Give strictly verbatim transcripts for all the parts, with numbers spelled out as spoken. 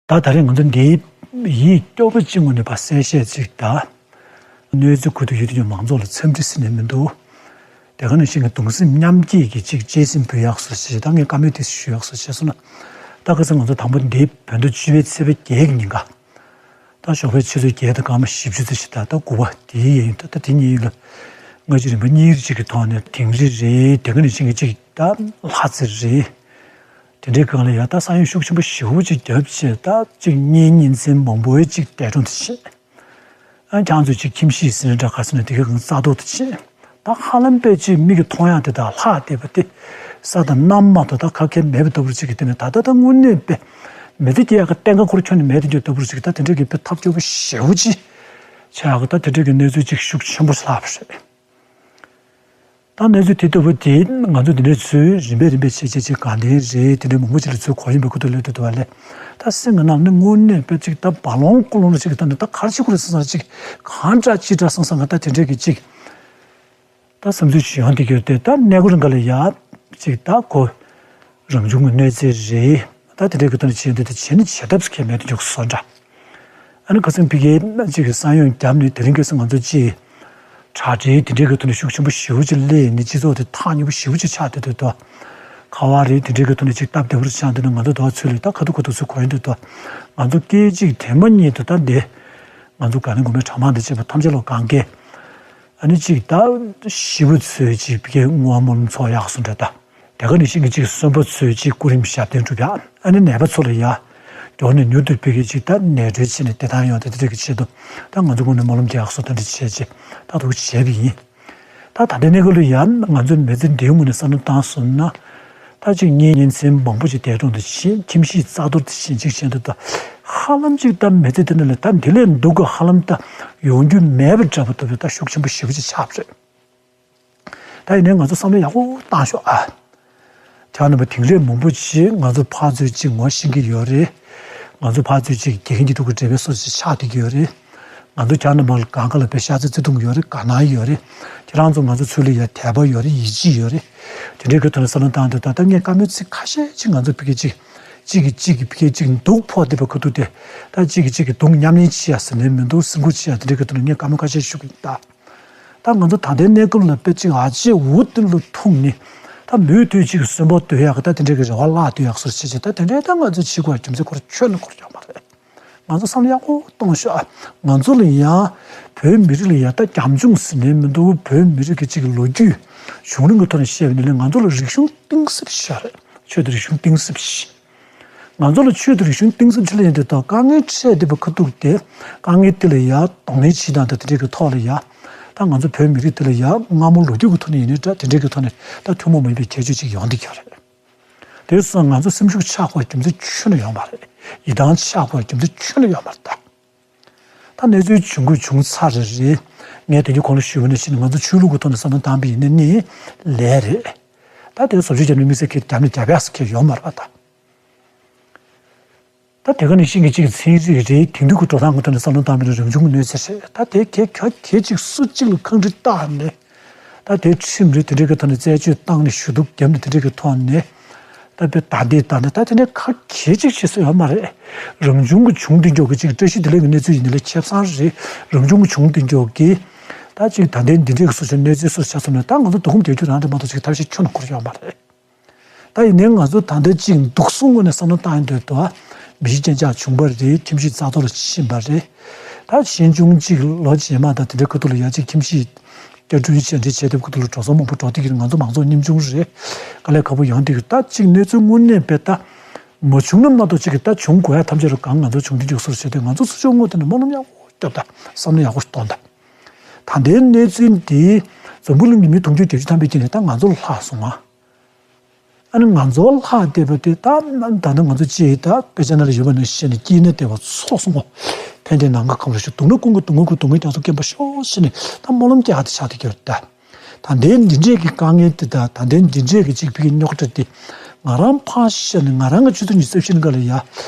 ད་ད་རེས་ང་ཚོ་འདིའི་ཡིད་སྐྱོ་པོ་གཅིག་ངོས་ནས་ཕར་གསལ་བཤད་ཅིག་དང་། གནོད་འཚེ་ཁུལ་དུ་ཡོད་དུས་ཀྱང་མང་ཚོགས་ལ་འཚམས་འདྲི་ཟེར་ནས་མི་འདུག་དེ་ག་ནང་བཞིན་གྱི་གདུང་སེམས་མཉམ་སྐྱེད་ཀྱི་ཅིག་གཅེས་སེམས་འབུལ་ཡག་སོ་ཞེས་ད་ངས་བཀའ་མོལ་དེ་ཞུ་ཡག་སོ་ཞེས་སོང་ན། ད་ཁ་སང་ང་ཚོ་དང་པོ་འདིའི་བོད་ཟླ་བཅུ་པའི་ཚེས་པ་བརྒྱད་ཀྱི་ཉིན་ཀ། ད་ཞོགས་པའི་ཆུ་ཚོད་བརྒྱད་དང་སྐར་མ་བཞི་བཅུ་ཙམ་ཞིག་དང་ད་དགུ་པ་དེའི་ཡན་ད་ད་དེ་གཉིས་ལ་སྔ་ཕྱི་རིམ་པ་གཉིས་ཀྱི་ཅིག་གི་ཐོག་ནས་དིང་རི་རེད། དེ་ག་ནང་བཞིན་གྱི་ཅིག་ད་ལྷ་རྩེ་རེད། དེ་འདྲའི་སྒང་ལ་ཡ་ད་ས་ཡོམ་ཤུགས་ཆེན་པོ་ཞེ་པོ་ཅིག་བརྒྱབ་བྱས་ད་ཅིག་གཉེན་ཉེ་ཚན་མང་པོའི་ཅིག་འདས་གྲོངས་དེ་བྱས། ཨ་ཁྱང་ཚོས་ཅིག་ཁྱིམ་གཞིས་ཟིན་འདྲ་ག་ཟེར་ན་དེ་གའི་སྒང་རྩ་གཏོར་དེ་བྱས། ད་ཧ་ལམ་པའི་ཅིག་མིག་གིས་མཐོང་ཡག་དེ་དང་ལྷག་བསྡད་པ་དེ་ས་དང་གནམ་མ་གཏོགས་ད་ག་གེ་མེད་པ་ལྟ་བུར་ཅིག་གི་དེ་ནས་ད་ལྟ་ད་དངོས་གནས་པའི་མི་ཚེ་སྐྱེལ་ཡག་གི་གཏན་ཁ་ཁོ་རང་ཁྱོན་ནས་མེད་དེ་འགྱོ་ལྟ་བུར་ཅིག་ད་དེ་འདྲའི་གི་དཔེ་ཐབས་སྐྱོ་པོ་ཞེ་པོ་ཅིག་ཆགས་ཡག་གི་ད་དེ་འདྲའི་གི་གནས་ཚུལ་ཅིག་ཤུགས་ཆེན་པོ་ལྷག་པ་རེད། ད་གནས་ཚུལ་དེ་ལྟ་བུ་དེ་ང་ཚོ་འདི་འདྲའི་ཚུལ་རིམ་པས་རིམ་པས་བྱས་བྱས་ཅིག་དགའ་ལྡན་རེད། དེ་འདྲའི་མང་པོ་ཅིག་ལ་ཚུལ་གོ་ཡིན་པའི་ཁུ་ཐུག་ལས་དུ་དུ་བ་ལས། ད་སེམས་ཀྱི་ནང་ནས་དངོས་གནས་དཔེ་ཅིག་ད་བ་ལོང་ཀུ་ལོང་ལ་ཅིག་ད་ནི་ད་གར་ཅིག་ཁུ་རེ་སང་སང་ཅིག་གང་འདྲ་ཅི་འདྲ་སང་སང་ག་ད་དེ་འདྲའི་གི་ཅིག་ད་བསམ་ཚུལ་ཞིག་ཡོང་དེ་གྱུར་ཏེ་ད་གནས་སྐོར་འགའ་ལ་ཡ་ཅིག་ད་གོ་རང་བྱུང་གི་གནོད་འཚེ་རེད། ད་དེ་འདྲའི་གི་ཐོག་ནས་བྱས་འདི་ད་བྱས་ནི་བྱེད་ཐབས་སུ་ཁེལ་མེད་དུ་འཇུག་སོ་འདྲ། ཨ་ནི་ཁ་སང་ཕ་གིའི་གཅིག་གི་ས་ཡོམ་བརྒྱབ་ནས་དེ་རིང་ཁ་སང་ང་ཚོ་ཅིག་དྲ་སྦྲེལ་དེ་འདྲའི་གི་ཐོག་ནས་ཤུགས་ཆེན་པོ་ཞེ་པོ་ཅིག་སླེབས་ནས་སྤྱི་ཚོགས་དེ་ཐག་ཉེ་པོ་ཞེ་པོ་ཅིག་ཆགས་བསྡད་འདུག་དོ། ཁ་པར་རེད་དེ་འདྲའི་གི་ཐོག་ནས་ཅིག་སྟབས་བདེ་པོ་ཆགས་འདུག་ན་ང་ཚོ་དོ་ཚོད་ལས་ད་ཁ་ཐུག་ཁ་ཐུག་ཚོད་གོ་ཡིན་འདུག་དོ། ང་ཚོ་སྐད་ཅིག་དེ་མ་ཉིད་དུ་ད་འདི་ང་ཚོ་དགའ་ལྡན་དགོན་པའི་གྲྭ་མང་དང་བཅས་པ་ཐམས་ཅད་ལ་གང་གས་ཨ་ནི་ཅིག་ད་ཞེ་པོ་ཚོད་ཅིག་ཕ་གིའི་བསྔོ་བ་སྨོན་ལམ་ཚོགས་ཡག་སོང་འདྲ་ད། དེ་ག་ནང་བཞིན་གྱི་ཅིག་གསོན་པོ་ཚོས་ཅིག་སྐུ་རིམ་ཞབས་བརྟན་སྒྲུབ་ཡ། ཨ་ནི་ནད་པ་ཚོ་ལ་ཡ། མགྱོགས་ནས་མྱུར་དུ་ཕ་གིའི་ཅིག་ད་ནད་གྲོལ་བྱས་ནས་བདེ་ཐང་ཡོང་དེ་དེ་རིགས་ཀྱི་ཆེད་དུ་ད་ང་ཚོ་ངོས་ནས་སྨོན་ལམ་རྒྱག་སོ་དེ་འདྲ་བྱས་རྗེས་ད་དུ་བྱས་པ་ཡིན། ད་ད་ལྟའི་གནས་སྐབས་ལ་ཡ་ང་ཚོའི་མི་ཚེ་འདིའི་ངོས་ནས་བསམ་བློ་བཏང་སོང་ན། ད་ཅིག་གཉེན་ཉེ་ཚན་མང་པོ་ཅིག་འདས་གྲོངས་དུ་ཕྱིན། ཁྱིམ་གཞིས་རྩ་གཏོར་དུ་ཕྱིན་ཅིག་བྱས་འདུག་ད་ཧ་ལམ་ཅིག་ད་མི་ཚེ་འདི་ནང་ལ་ད་འདི་ལས་སྡུག་ག་ཧ་ལམ་ད་ཡོང་རྒྱུ་མེད་པ་འདྲ་པོ་ལྟ་བུ་ད་ཤུགས་ཆེན་པོ་ཞེ་པོ་ཅིག་ཆགས་པ་རེད། ད་ཡིན་ནའི་ང་ཚོ་བསམ་བློ་ཡག་པོ་བཏང་ཤོག་ཨ། དེ་ནང་པ་དེང་རབས་མང་པོ་ཅིག་ང་ཚོ་ཕར་ཚུར་ཅིག་ངོ་ཤེས་ཀྱི་ཡོད་རེད། ང་ཚོ་ཕར་ཚུར་ཅིག་དགེ་རྒན་གྱི་ཐུག་གི་འབྲེལ་བའི་སོ་ཅིག་ཆགས་བསྡད་ཀྱི་ཡོད་རེད། ང་ཚོ་རྒྱ་ནང་པ་ལ་གང་ག་ལ་དཔེ་ཤ་ཚ་བརྩེ་དུང་ཡོད་རེད། དགའ་སྣང་ཡོད་རེད། ཁྱེད་རང་ཚོ་ང་ཚོ་ཚུར་ལ་ཡ་དད་པ་ཡོད་རེད། ཡིད་ཆེས་ཡོད་རེད། དེ་འདྲའི་གི་ཐོག་ནས་བསམ་བློ་བཏང་དུས་ད་ལྟ་ངས་བཀའ་མོལ་ཚིག་ཁ་ཤས་ཅིག་ང་ཚོ་ཕ་གི་ཅིག་གཅིག་གིས་གཅིག་གིས་གཅིག་གིས་ཕ་གི་ཅིག་སྡུག་ཕོག་བསྡད་པ་ཁ་ཐུག་དེ་ད་གཅིག་གིས་གཅིག་གི་སྡུག་མཉམ་ལེན་བྱེད་ཡ་ཟེར་ནས་མི་འདུག་སེམས་ཁུར་བྱེད་ཡ་དེ་འདྲའི་གི་ཐོག་ནས་ངས་བཀའ་མོལ་ཁ་ཤས་ཞུ་གི་ཡིན་ད། ད་ང་ཚོ་ད་ལྟའི་གནས་སྐབས་ལ་དཔེ་ཅིག་ཨ་ཅེ་འུ་དེ་ལ་ཐུག་ནས་ད་མུ་མཐུད་ཅིག་གསོན་པོ་སྡོད་ཡག་གི་ད་དེ་འདྲའི་གི་རེ་བ་བརླག་སྡོད་ཡག་སོ་ཅེས་ཅེས་ད་དེ་འདྲའི་ད་ང་ཚོ་བྱེད་དགོས་རྒྱུ་མཚན་ཁོ་ར་ཁྱོན་ནས་ཁོ་ར་ཡོད་མ་རེད། ང་ཚོ་བསམ་བློ་ཡག་པོ་གཏོང་ཤོག་ཨ། ང་ཚོ་ལ་ཡང་བོད་མི་རིགས་ལ་ཡང་ད་རྒྱབ་ལྗོངས་ཟེར་ནས་མི་འདུག་བོད་མི་རིགས་ཀྱི་ཅིག་ལོ་རྒྱུས་བྱུང་རིམ་གྱི་ཐོག་ནས་བཤད་པ་ཡིན་ན་ང་ཚོ་ལ་རིག་གཞུང་གཏིང་ཟབ་ཞིག་རེད། ཆོས་དང་རིག་གཞུང་གཏིང་ཟབ་ཞིག་ང་ཚོ་ལ་ཆོས་དང་རིག་གཞུང་གཏིང་ཟབ་ཆེ་ལ་ཡིན་དུས་ད་དཀའ་ངལ་འཕྲད་བསྡད་པ་ཁ་ཐུག་དེ་དཀའ་ངལ་དེ་ལ་ཡ་གདོང་ལེན་བྱེད་སྟངས་དང་དེ་འདྲའི་གི་ཐོག་ལ་ཡ། ད་ང་ཚོ་བོད་མི་རིགས་དེ་ལ་ཡ་སྔ་མོ་ལོ་རྒྱུས་ཀྱི་ཐོག་ནས་ཡིན་ནའི་འདྲ་དེ་འདྲའི་གི་ཐོག་ནས་ད་ཐུན་མོང་མ་ཡིན་པའི་ཁྱད་ཆོས་ཅིག་ཡོང་བསྡད་ཀྱི་ཡོད་རེད། དེ་སོང་ང་ཚོ་སེམས་ཤུགས་ཆག་དགོས་རྒྱུ་མཚན་ཁྱོན་ནས་ཡོད་མ་རེད། ཡིད་ཐང་ཆག་དགོས་རྒྱུ་མཚན་ཁྱོན་ནས་ཡོད་མ་རེད་ད། ད་གནས་ཚུལ་བྱུང་དགོས་བྱུང་ཚར་རེད་རེད། ངས་དེ་རིང་གོང་ལ་ཞུས་པ་ནང་བཞིན་ང་ཚོ་ཆོས་ལུགས་ཀྱི་ཐོག་ནས་བསམ་བློ་བཏང་པ་ཡིན་ན་ནི་ལས་རེད། ད་དེ་བཟོ་བཅོས་བརྒྱབ་ནས་དམིགས་བསལ་གྱི་རྒྱབ་ནས་རྒྱབ་ཡག་ཟེར་མཁན་ཡོད་མ་རེད་པ་ད། ད་དེ་ག་ནང་བཞིན་གྱི་གཅིག་ཚན་རིག་རེད། དེང་དུས་ཀྱི་འགྲོ་སྟངས་ཀྱི་ཐོག་ནས་བསམ་བློ་བཏང་པ་ཡིན་ན་རང་བྱུང་གི་གནོད་འཚེ་རེད། ད་དེ་གལ་གལ་གལ་ཅིག་སུ་གཅིག་ལ་ཁག་དཀྲི་བཏང་ནས། ད་དེ་ཁྲིམས་རེད་དེ་འདྲའི་གི་ཐོག་ནས་རྩད་གཅོད་བཏང་ནས་ཞུ་གཏུག་བརྒྱབ་ནས་དེ་འདྲའི་གི་ཐོག་ནས་ད་དཔེ་ད་འདི་ད་ནས་ད་དེ་འདྲའི་ཁ་གྱེས་ཅིག་བྱེད་སྲོལ་ཡོད་མ་རེད། རང་བྱུང་གི་བྱུང་དེ་མགྱོགས་ཀྱི་ཅིག་བཀྲ་ཤིས་བདེ་ལེགས་ཀྱི་གནས་ཚུལ་ཡིན་ནའི་ལས་ཁེ་བཟང་རེད། རང་བྱུང་གི་བྱུང་དེ་མགྱོགས་ཀྱི་ད་ཅིག་ད་ལྟའི་འདི་འདྲའི་གི་སོ་སོའི་གནས་ཚུལ་སོ་ཆ་ཚང་ནས་ད་ང་ཚོ་སྡུག་སྐོམ་རྒྱག་རྒྱུ་རང་རེད་མ་གཏོགས་ཅིག་ཐབས་ཤེས་ཁྱོན་ནས་འཁོར་ཡོད་མ་རེད། ད་ཡིན་ནའི་ང་ཚོ་ད་ལྟ་ཅིག་འདུག་སེ་དངོས་གནས་བསམ་བློ་བཏང་ཡོང་དུས་དོ། མི་གཤིས་ཅན་ཆག་བྱུང་བ་རེད། ཁྱིམ་གཞིས་རྩ་གཏོར་ཕྱིན་པ་རེད། ད་གཞན་བྱུང་ཅིག་ལོ་རྗེས་མ་དང་དེ་འདྲའི་ཁ་ཐུག་ལ་ཡ་ཅིག་ཁྱིམ་གཞིས་བསྐྱར་སྐྲུན་བྱས་འདྲ་བྱས་དེ་ཁ་ཐུག་ལ་འགྲོ་སོང་མང་པོ་འགྲོ་བསྡད་ཀྱི་རེད། ང་ཚོ་མང་ཚོགས་ཉམ་ཆུང་རེད། དཀའ་ལས་ཁག་པོ་ཡོང་བསྡད་ཀྱི་རེད། ད་ཅིག་གནས་ཚུལ་དངོས་གནས་དཔེ་ད་མ་བྱུང་ན་མ་གཏོགས་ཅིག་གི་ད་བྱུང་དགོས་ཡ་ཐམས་ཅད་རུ་གང་ང་ཚོ་བྱུང་དུས་འཇུག་སོར་བྱས་ཏེ་ང་ཚོ་སུ་ཕྱོགས་དངོས་དེ་ནས་སྨོན་ལམ་ཡག་པོ་སྐྱོབ་ད་བསམ་བློ་ཡག་པོ་གཏོང་ད། ད་ལྟའི་གནས་ཚུལ་འདི་འཛམ་བུ་གླིང་གི་མི་དུང་ཕྱུར་བརྒྱད་ཅུ་ཐམ་པའི་དཀྱིལ་ནས་ད་ང་ཚོ་ལ་ལྷག་སོང་ང་། ཨ་ནི་ང་ཚོ་ལ་ལྷག་བསྡད་པ་དེ་ད་ད་ནི་ང་ཚོ་ཅིག་ད་དཔེ་ཆ་ནང་ལ་ཡོད་པ་ནང་བཞིན་ནས་སྐྱིད་ན་བདེ་བ་ཚོགས་སོང་ངོ་། ཕན་བདེ་ནམ་མཁའ་གང་བར་ཤོག་སྡུག་ན་ཀུན་གྱི་སྡུག་བསྔལ་ཀུན་སྡུག་བསྔལ་རྒྱ་མཚོ་སྐེམ་པར་ཤོག་ཟེར་ནས་ད་སྨོན་ལམ་རྒྱག་ཡག་དེ་ཆགས་བསྡད་ཀྱི་ཡོད་རེད་ད། ད་ལྟའི་འདི་འདྲས་ཀྱི་དཀའ་ངལ་དེ་དང་ད་ལྟའི་འདི་འདྲས་ཀྱི་ཅིག་ཕ་གི་རྙོག་དྲ་དེ་ང་རང་ཕར་བཞག་ནས་ང་རང་གི་ཆུ་ཚོད་ཉི་ཤུ་རྩ་བཞི་ནང་ལ་ཡ་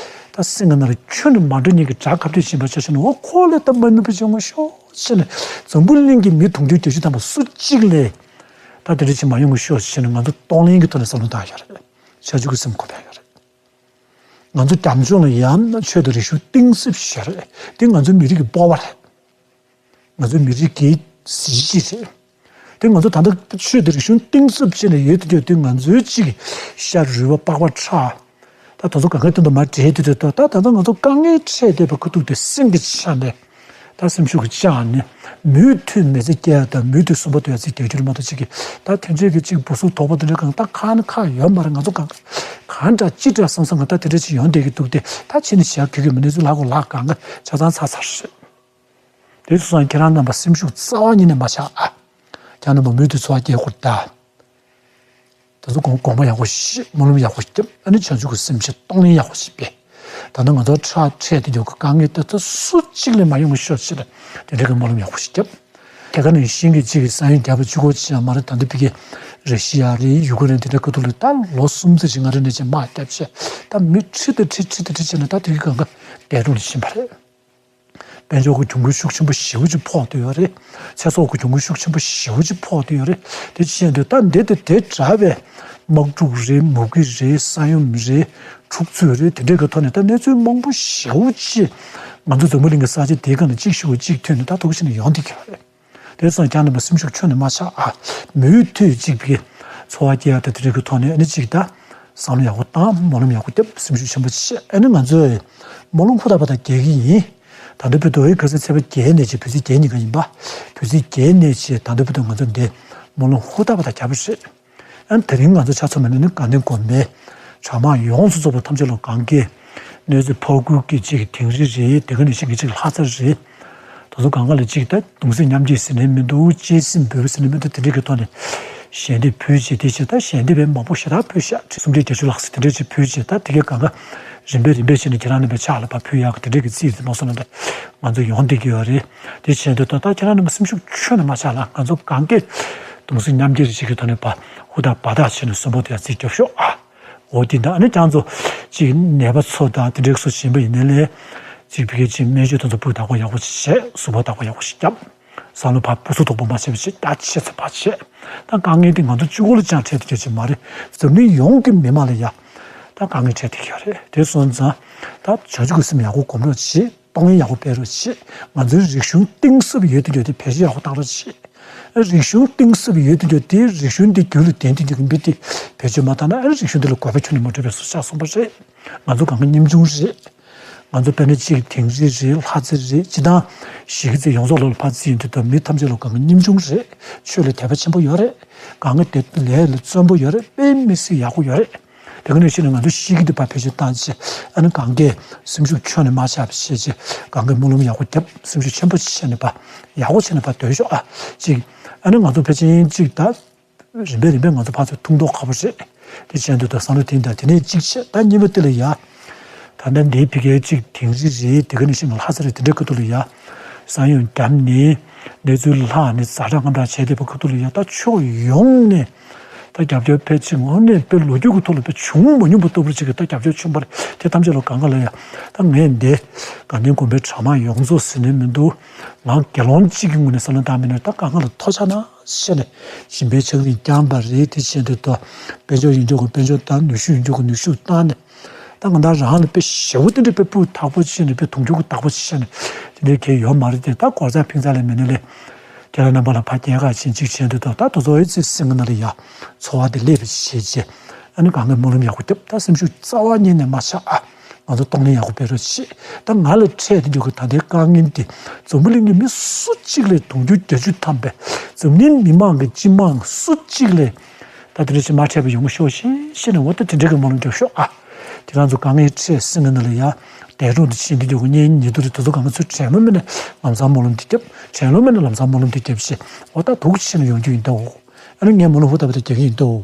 ད་སེམས་ཀྱི་ནང་ལ་ཁྱོན་ནས་མ་འགྲོ་མཁན་གྱི་དགྲ་ཁ་གཏད་བྱེད་པ་ཆ་བཞག་ན་འོ་ཁོ་ལས་ད་མ་ནུས་པ་བྱུང་ངོ་ཤོག་ཟེར་ནས་འཛམ་བུ་གླིང་གི་མི་དུང་ཕྱུར་བརྒྱད་ཅུ་ཐམ་པ་སུ་གཅིག་ལས་ད་དེ་འདྲ་བྱེད་མ་ཡོང་ངོ་ཤོག་ཟེར་ནས་ང་ཚོ་གཏོང་ལེན་གྱི་ཐོག་ནས་བསམ་བློ་བཏང་ཡོད་རེད། བྱང་ཆུབ་ཀྱི་སེམས་ཁོ་ཕན་ཡོད་རེད། ང་ཚོ་རྒྱབ་ལྗོངས་ལ་ཡང་ཆོས་དང་རིག་གཞུང་གཏིང་ཟབ་ཞིག་རེད། དེ་ང་ཚོའི་མི་རིགས་ཀྱི་སྤོབས་པ་རེད། ང་ཚོའི་མི་རིགས་ཀྱི་གཟི་བརྗིད་རེད། དེ་ང་ཚོ་ད་ལྟ་ཆོས་དང་རིག་གཞུང་གཏིང་ཟབ་བྱས་ནས་ཡོད་དུ་ཡོད་དུས། ང་ཚོའི་གཅིག་ཤ་རུས་པ་པགས་པ་ཁྲག་ད་དེ་ཚོ་གང་གའི་སྟེང་དུ་མར་འདྲེས་དུས། དེ་ད་ད་ལྟ་ང་ཚོ་དཀའ་ངལ་འཕྲད་བསྡད་པའི་ཁ་ཐུག་དེ་སེམས་ཀྱི་ཆ་ནས། ད་སེམས་ཤུགས་ཀྱི་ལྕགས་ནི། མུ་མཐུད་མི་ཚེ་སྐྱེལ་ཡ་དང་མུ་མཐུད་སུན་པོ་སྡོད་ཡ་ཚིག་རྒྱག་རྒྱུ་རེད་མ་གཏོགས། གཅིག་གིས་ད་དེ་འདྲས་ཀྱི་གཅིག་སྦུག་སུབ་དོག་པོ་དེ་འདྲས་གང་ད་གང་ན་གང་ཡོད་མ་རེད། ང་ཚོ་གང་གང་འདྲ་ཅི་འདྲ་བསམ་བསམ་གང་ད་དེ་འདྲས་ཅིག་ཡོང་བསྡད་ཀྱི་འདུག་སྟེ། ད་ཕྱི་ནས་བྱ་གི་གི་མི་ནས་ཚུར་ལྷག་གོ་ལྷག་གང་ག་ཆ་ཚང་ཚར་ཚར་རེད། དེ་སོང་ཙང་ཁྱེད་རང་རྣམ་པ་སེམས་ཤུགས་རྩ་བ་ཉིད་ནས་མ་ཆག་ཨ། ཁྱེད་རྣམ་པ་མུ་མཐུད་འཚོ་བ་སྐྱེལ་དགོས་ད། ད་ཚོ་དགོངས་དགོངས་པ་ཡག་པོ་བཞེས། སྨོན་ལམ་ཡག་པོ་བརྒྱབ། ཨ་ནི་བྱང་ཆུབ་ཀྱི་སེམས་བསྐྱེད། གཏོང་ལེན་ཡག་པོ་བྱེད་པས། ད་ནི་ང་ཚོ་ཁྲག་འཕྲད་དེ་འགྱོ་གི་དཀའ་ངལ་དེ་ཚོ་སུ་གཅིག་ལ་མ་ཡོང་བའི་ཤོག་ཅེས་ལ་དེ་འདྲ་གི་སྨོན་ལམ་ཡག་པོ་ཞིག་བརྒྱབ། དེ་ག་ནང་བཞིན་གྱི་གཅིག་གི་ས་ཡོམ་བརྒྱབ་པ་གཅིག་པོ་ཅིག་ཡང་མ་རེད། ད་འདི་ཕ་གི་རེ་ཤི་ཡ་རེད། ཡུ་ཀེ་རེན་དེ་འདྲ་ཁ་ཐུག་ལ་ད་ལོ་གསུམ་ཙམ་ཞིག་ང་རང་ནས་ཅིག་དམག་བརྒྱབ་བྱས། ད་མི་ཁྲི་དང་ཁྲི་ཁྲི་དང་ཁྲི་བྱས་ནས་ད་དེ་གི་གང་ག་འདས་གྲོངས་ལ་ཕྱིན་པ་རེད། དཔལ་འབྱོར་གྱི་གྱོང་གུན་ཤུགས་ཆེན་པོ་ཞེ་པོ་ཅིག་ཕོག་བསྡད་ཡོད་རེད། ཚེ་སྲོག་གི་གྱོང་གུན་ཤུགས་ཆེན་པོ་ཞེ་པོ་ཅིག་ཕོག་བསྡད་ཡོད་རེད། དེ་བྱས་དུས་ད་འདི་དང་དེ་འདྲ་བའི་དམག་འཁྲུག་རེད། མུ་གེ་རེད། ས་ཡོམ་རེད། འཁྲུག་རྩོད་རེད། དེ་འདྲའི་གི་ཐོག་ནས་ད་གནས་ཚུལ་མང་པོ་ཞེ་པོ་ཅིག་ང་ཚོ་འཛམ་བུ་གླིང་གི་ས་ཆ་དེའི་སྒང་ལ་གཅིག་ཤི་བ་གཅིག་ཐོན་ནས་ད་འདུག་བྱས་ནས་ཡོང་བསྡད་ཀྱི་ཡོད་རེད། དེ་སོང་ཙང་ཁྱེད་རྣམ་པ་སེམས་ཤུགས་ཁྱོན་ནས་མ་ཆག་ཨ། མུ་མཐུད་གཅིག་པའི་འཚོ་བ་སྐྱེལ་ཡ་དང་དེ་འདྲའི་གི་ཐོག་ནས་ཨ་ནི་གཅིག་ད་བསམ་བློ་ཡག་པོ་བཏང་། སྨོན་ལམ་ཡག་པོ་བརྒྱབ། སེམས་ཤུགས་ཆེན་པོ་བྱས། ཨ་ནི་ང་ཚོས་སྨོན་ལམ་ཧུར་ཐག་པ་ཐག་རྒྱག་གི་ཡིན། ད་ལྟ་བར་དུ་ཨོ་ཡི་ག་ས་ཚེས་པ་བརྒྱད་ནས་བྱས། བོད་ཚེས་བརྒྱད་ཉིན་ཀ་ཡིན་པ། བོད་ཚེས་བརྒྱད་ནས་བྱས་ད་ལྟ་བར་དུ་ང་ཚོ་འདི་སྨོན་ལམ་ཧུར་ཐག་པ་ཐག་རྒྱབ་པ་རེད། ཨ་ནི་དེ་རིང་ང་ཚོ་ཆ་མཚོན་པ་ནི་དགའ་ལྡན་དགོན་པའི་གྲྭ་མང་ཡོངས་སུ་རྫོགས་པ་ཐམས་ཅད་ལ་གང་གའི་གནས་ཚུལ་ཕར་རྒོལ་གྱི་གཅིག་དིང་རི་རེད། དེ་ག་ནང་བཞིན་གྱི་གཅིག་ལྷ་ས་རེད། དེ་ཚོ་གང་ག་ལ་གཅིག་ད་གདུང་སེམས་མཉམ་སྐྱེད་ཟེར་ནའི་མི་འདུག་གཅེས་སེམས་འབུལ་བ་ཟེར་ནའི་མི་འདུག་དེ་འདྲའི་གི་ཐོག་ནས་ཞལ་འདེབས་ཕུལ་བྱས། དེ་བྱས་ད་ཞལ་འདེབས་པས་མང་པོ་ཞེ་དྲག་ཕུལ་ཤག་སུམ་སྒྲིལ་བརྒྱད་ཅུ་ལྷག་ཙམ་དེ་འདྲ་ཅིག་ཕུལ་བྱས། ད་དེ་གའི་གང་ག་རིམ་པས་རིམ་པས་བྱས་ནས་ཁྱེད་རང་རྣམ་པའི་ཕྱག་ལ་ཕར་ཕུལ་ཡག་གི་དེ་འདྲའི་གི་རྩིས་དེ་མ་སོང་ན་ད་ང་ཚོ་ཡོང་བསྡད་ཀྱི་ཡོད་རེད། དེ་བྱས་དུས་ད་ད་ཁྱེད་རང་རྣམ་པ་སེམས་ཤུགས་ཁྱོན་ནས་མ་ཆག་ལ། ང་ཚོ་གང་གས་གདུང་སེམས་མཉམ་སྐྱེད་རེ་བྱེད་ཀྱི་ཐོག་ནས་ཕར་ཧུར་ཐག་འབད་ཐག་བྱས་ནས་སུན་པོ་དེ་ཡང་རྩིས་རྒྱོབ་ཤོག་ཨ། འོ་དེ་འདྲ། ཨ་ནི་ཁྱེད་ཚོ་གཅིག་ནད་པ་ཚོ་དང་དེ་འདྲའི་ཚོ་བྱིན་པ་ཡིན་ནའི་ལས། གཅིག་ཕ་གིའི་གཅིག་སྨན་བཅོས་དེ་ཚོ་སྤུས་དག་པོ་ཡག་པོ་བྱས། གཟུགས་པོ་བདག་པོ་ཡག་པོ་ཞིག་བརྒྱབ། བསམ་བློ་ཕར་སྦུག་སུབ་དོག་པོ་མ་བྱས་པ་བྱས། ད་ཆེ་ཚ་ཕར་བྱས། ད་དཀའ་ངལ་དེ་ང་ཚོ་གཅིག་པོ་ལ་ཅང་འཕྲད་དེ་ཡོད་ཀྱི་མ་རེད། འཛམ་གླིང་ཡོངས་ཀྱི་མི་མང་ལ་ཡ་ད་དཀའ་ངལ་འཕྲད་དེ་ཡོད་རེད། དེ་སོང་ཙང་ད་བྱང་ཆུབ་ཀྱི་སེམས་ཡག་པོ་སྒོམ་རོགས་བྱེད། གཏོང་ལེན་ཡག་པོ་སྤེལ་རོགས་བྱེད། ང་ཚོའི་རིག་གཞུང་གཏིང་ཟབ་ཡོད་དུ་ཡོད་དེ་བེད་སྤྱོད་ཡག་པོ་བཏང་རོགས་བྱེད། རིག་གཞུང་གཏིང་ཟབ་ཡོད་དུ་ཡོད་དེ་རིག་གཞུང་འདི་རྒྱུད་ལ་ལྡན་དུ་ཡོད་མཁན་འདི་བེད་སྤྱོད་མ་བཏང་ན། ཨ་རིག་གཞུང་འདི་ལ་དགོས་པ་ཁྱོན་ནས་མ་གྲུབ་པའི་བཟོ་ཆགས་སོང་པ་རེད། ང་ཚོ་གང་ག་ཉམ་ཆུང་རེད། ང་ཚོ་དཔེར་ན་གཅིག་དིང་རི་རེད། ལྷ་རྩེ་རེད། སྤྱིར་བཏང་གཞིས་ཀ་རྩེ་ཡོངས་རྫོགས་ལ་ཕར་བརྩིས་ཡོང་དུས་ད་མི་ཐམས་ཅད་ལ་གང་ག་ཉམ་ཆུང་རེད། ཆོས་ལ་དད་པ་ཆེན་པོ་ཡོད་རེད། གང་ག་དེ་ལས་ལ་བརྩོན་པོ་ཡོད་རེད། དཔེ་མི་སྲིད་ཡག་པོ་ཡོད་རེད། དེ་ག་ནང་བཞིན་ང་ཚོ་གཤིས་ཀ་འདི་ཕར་བེད་སྤྱོད་བཏང་བྱས། ཨ་ནི་གང་གས་སེམས་ཤུགས་ཁྱོན་ནས་མ་ཆག་པ་བྱས་བྱས། གང་གས་སྨོན་ལམ་ཡག་པོ་བརྒྱབ། སེམས་ཤུགས་ཆེན་པོ་བྱས་ནས་ཕར་ཡག་པོ་བྱས་ནས་ཕར་སྡོད་ཤོག་ཨ། གཅིག་ཨ་ནི་ང་ཚོ་ཕལ་ཆེར་གཅིག་ད་རིམ་པས་རིམ་པས་ང་ཚོ་ཕར་ཚུར་ཐུག་མདོག་ཁ་པོ་རེད། དེ་བྱས་དུས་ད་བསམ་བློ་དེ་འདྲ། དེ་ནས་གཅིག་བྱས། ད་གཉིས་པ་དེ་ལ་ཡ། ད་ལྟ་འདིའི་ཕ་གིའི་གཅིག་དིང་རི་རེད། དེ་ག་ནང་བཞིན་ལྷ་ས་རེད། དེ་འདྲའི་ཁ་ཐུག་ལ་ཡ། ས་ཡོམ་བརྒྱབ་ནས་གནས་ཚུལ་ལྷག་ནས་ཛ་དྲག་དངངས་སྐྲག་བྱས་བསྡད་པའི་ཁ་ཐུག་ལ་ཡ། ད་ཕྱོགས་ཡོངས་ནས་ད་རྒྱབ་སྐྱོར་ཕལ་ཆེར་དངོས་གནས་དཔེ་ལོ་རྒྱུས་ཀྱི་ཐོག་ལ་དཔེ་བྱུང་མ་མྱོང་པ་ལྟ་བུ་ཅིག་གི་ད་རྒྱབ་སྐྱོར་བྱུང་བ་རེད། དེ་ཐམས་ཅད་ལ་གང་ག་ལ་ཡ། ད་ངས་འདི་དགའ་ལྡན་དགོན་པའི་གྲྭ་མང་ཡོངས་རྫོགས་ཟེར་ནས་མི་འདུག་ང་དགེ་སློང་གཅིག་གི་ངོས་ནས་བསམ་བློ་བཏང་མིན་ན། ད་གང་ག་ལ་ཐུགས་རྗེ་གནང་ཞེས་ནས་སྦྱིན་པའི་ཕྱག་རིས་བསྐྱངས་པ་རེད། དེ་བྱས་དུས་ད་དཔལ་འབྱོར་ཡིན་རྒྱུ་གི་དཔལ་འབྱོར་བཏང་། ནུས་ཤུགས་ཡིན་རྒྱུ་གི་ནུས་ཤུགས་བཏང་ནས། ད་ང་ད་རང་ལ་དཔེ་ཞེ་པོ་དེ་འདྲ་དཔེ་སྤུས་དག་པོ་བྱས་ནས་དཔེ་དུང་ཕྱུར་གྱི་བདག་པོ་བྱས་ནས་དེ་འདྲའི་གལ་ཡོད་མ་རེད་དེ། ད་སྒོར་རྩ་ཕིང་རྩ་ལས་མེད་ནས་ལས། ཁྱེད་རང་རྣམ་པ་ལ་ཕར་སྐྱེལ་ཁ་ཕྱིན་གཅིག་བྱས་དུས་ད་ད་དེ་ཚོ་ཨེ་ཙི་སེང་གེ་ནང་ལ་ཡ་འཚོ་བ་དེ་སླེབས་པ་བྱས་རྗེས། ཨ་ནི་གང་ག་སྨོན་ལམ་ཡག་པོ་བརྒྱབ། ད་སེམས་ཤུགས་རྩ་བ་ཉིད་ནས་མ་ཆག་ཨ། ང་ཚོ་གཏོང་ལེན་ཡག་པོ་སྤེལ་རོགས་བྱེད། ད་ང་ལ་འཕྲད་དེ་འགྱོ་གི་ད་ལྟའི་དཀའ་ངལ་འདི་འཛམ་བུ་གླིང་གི་མི་སུ་གཅིག་ལས་དུང་ཕྱུར་བརྒྱད་ཅུ་ཐམ་པའི་འཛམ་གླིང་མི་མང་གི་སྤྱི་མང་སུ་གཅིག་ལས་ད་དེ་འདྲ་ཞིག་མ་འཕྲད་པ་ཡོང་གི་ཤོག་ཤེས་ཤེས་ནས། འོ་ད་དེ་འདྲ་གི་སྨོན་ལམ་རྒྱབ་ཤོག་ཨ། དེ་རང་ཚོ་དཀའ་ངལ་འཕྲད་སེང་གེ་ནང་ལ་ཡ་འདས་གྲོངས་དེ་ཕྱིན་དེ་འགྱོ་གི་གཉེན་ཉེ་དུ་རེད། དེ་ཚོ་གང་ག་ཚུར་དྲན་ལོ་མེད་ན་ལམ་སང་སྨོན་ལམ་དེ་རྒྱབ། དྲན་ལོ་མེད་ན་ལམ་སང་སྨོན་ལམ་དེ་རྒྱབ་ཞེས། འོ་ད་འདུག་ཕྱིན་ནས་ཡོང་རྒྱུ་ཡིན་ད། འོ་ཨ་ནི་ངས་སྨོན་ལམ་ཧུར་ཐག་པ་དེ་རྒྱག་གི་ཡིན་ད། འོ།